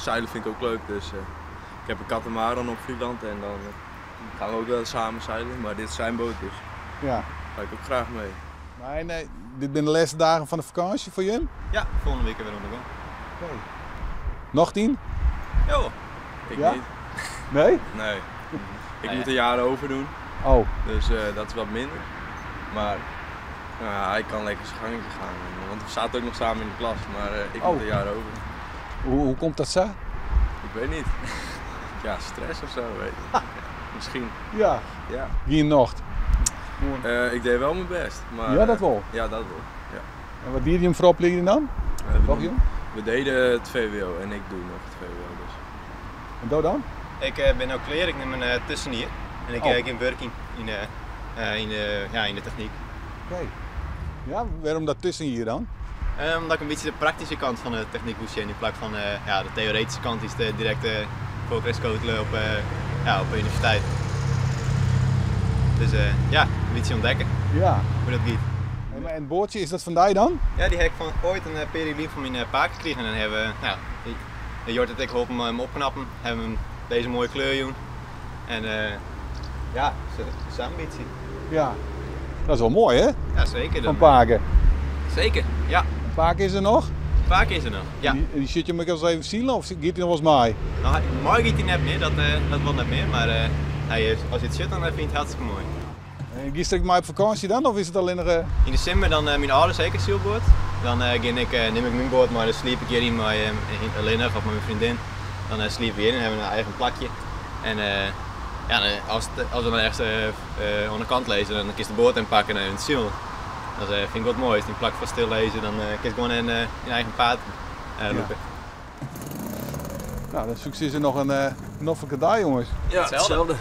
Zeilen vind ik ook leuk, dus ik heb een katamaran op Vlieland en dan gaan we ook wel samen zeilen. Maar dit is zijn boot, dus Ja. ga ik ook graag mee. Maar nee, dit zijn de laatste dagen van de vakantie voor jullie? Ja, volgende week weer onderweg. Oké. Nog 10? Jo. Ik Ja? niet. Nee? Nee. Ik ja. moet een jaar over doen, Oh, dus dat is wat minder. Maar nou ja, hij kan lekker zijn gangetje gaan. Want we zaten ook nog samen in de klas, maar ik Oh. moet een jaar over. hoe komt dat zo? Ik weet niet. Ja, stress of zo, weet ik. Misschien, Ja. ja. Hier nog. Ik deed wel mijn best. Maar, Ja, dat wel. Ja, dat wel. Ja. En wat deed je hem voor opleiding dan? Toch, joh? We deden het VWO en ik doe nog het VWO dus. En dat dan? Ik ben ook klaar, ik neem een tussenier. En ik Oh. ik in working in de techniek. Oké. Ja, waarom dat tussen hier dan? Omdat ik een beetje de praktische kant van de techniek moest zien in plaats van de theoretische kant is de directe voorkrijgskotelen op de universiteit. Dus een beetje ontdekken hoe dat gaat. Hey, maar en het boordje, is dat van die dan? Ja, die heb ik van ooit een periode van mijn pa gekregen. En dan hebben we, nou, die, de Jort en ik helpen hem opknappen, hebben hem deze mooie kleur doen. En ja, zo'n ambitie. Ja. Dat is wel mooi, hè? Ja, zeker. Van Paken. Zeker, ja. En Paken is er nog? Paken is er nog, ja. En die zit je hem ook eens even zien of gaat hij nog wel eens mee? Nou, mooi gaat hij net meer, dat wil net meer, maar als hij het zit, dan vind ik het hartstikke mooi. En gisteren ik maar op vakantie dan, of is het alleen nog? In december dan mijn ouders zeker zeilboot. Dan neem ik mijn boot, maar dan sliep ik hier in mijn alleen nog of met mijn vriendin. Dan sliep we hier en hebben we een eigen plakje. En ja, dan, als we dan ergens aan de kant lezen, dan kies de boot inpakken en het ziel. Dat vind ik wat mooi. Als je een plak van stil lezen, dan kun je gewoon in eigen paad lopen. Nou, dan succes er nog een noffelijke dag, jongens. Ja, Hetzelfde. hetzelfde.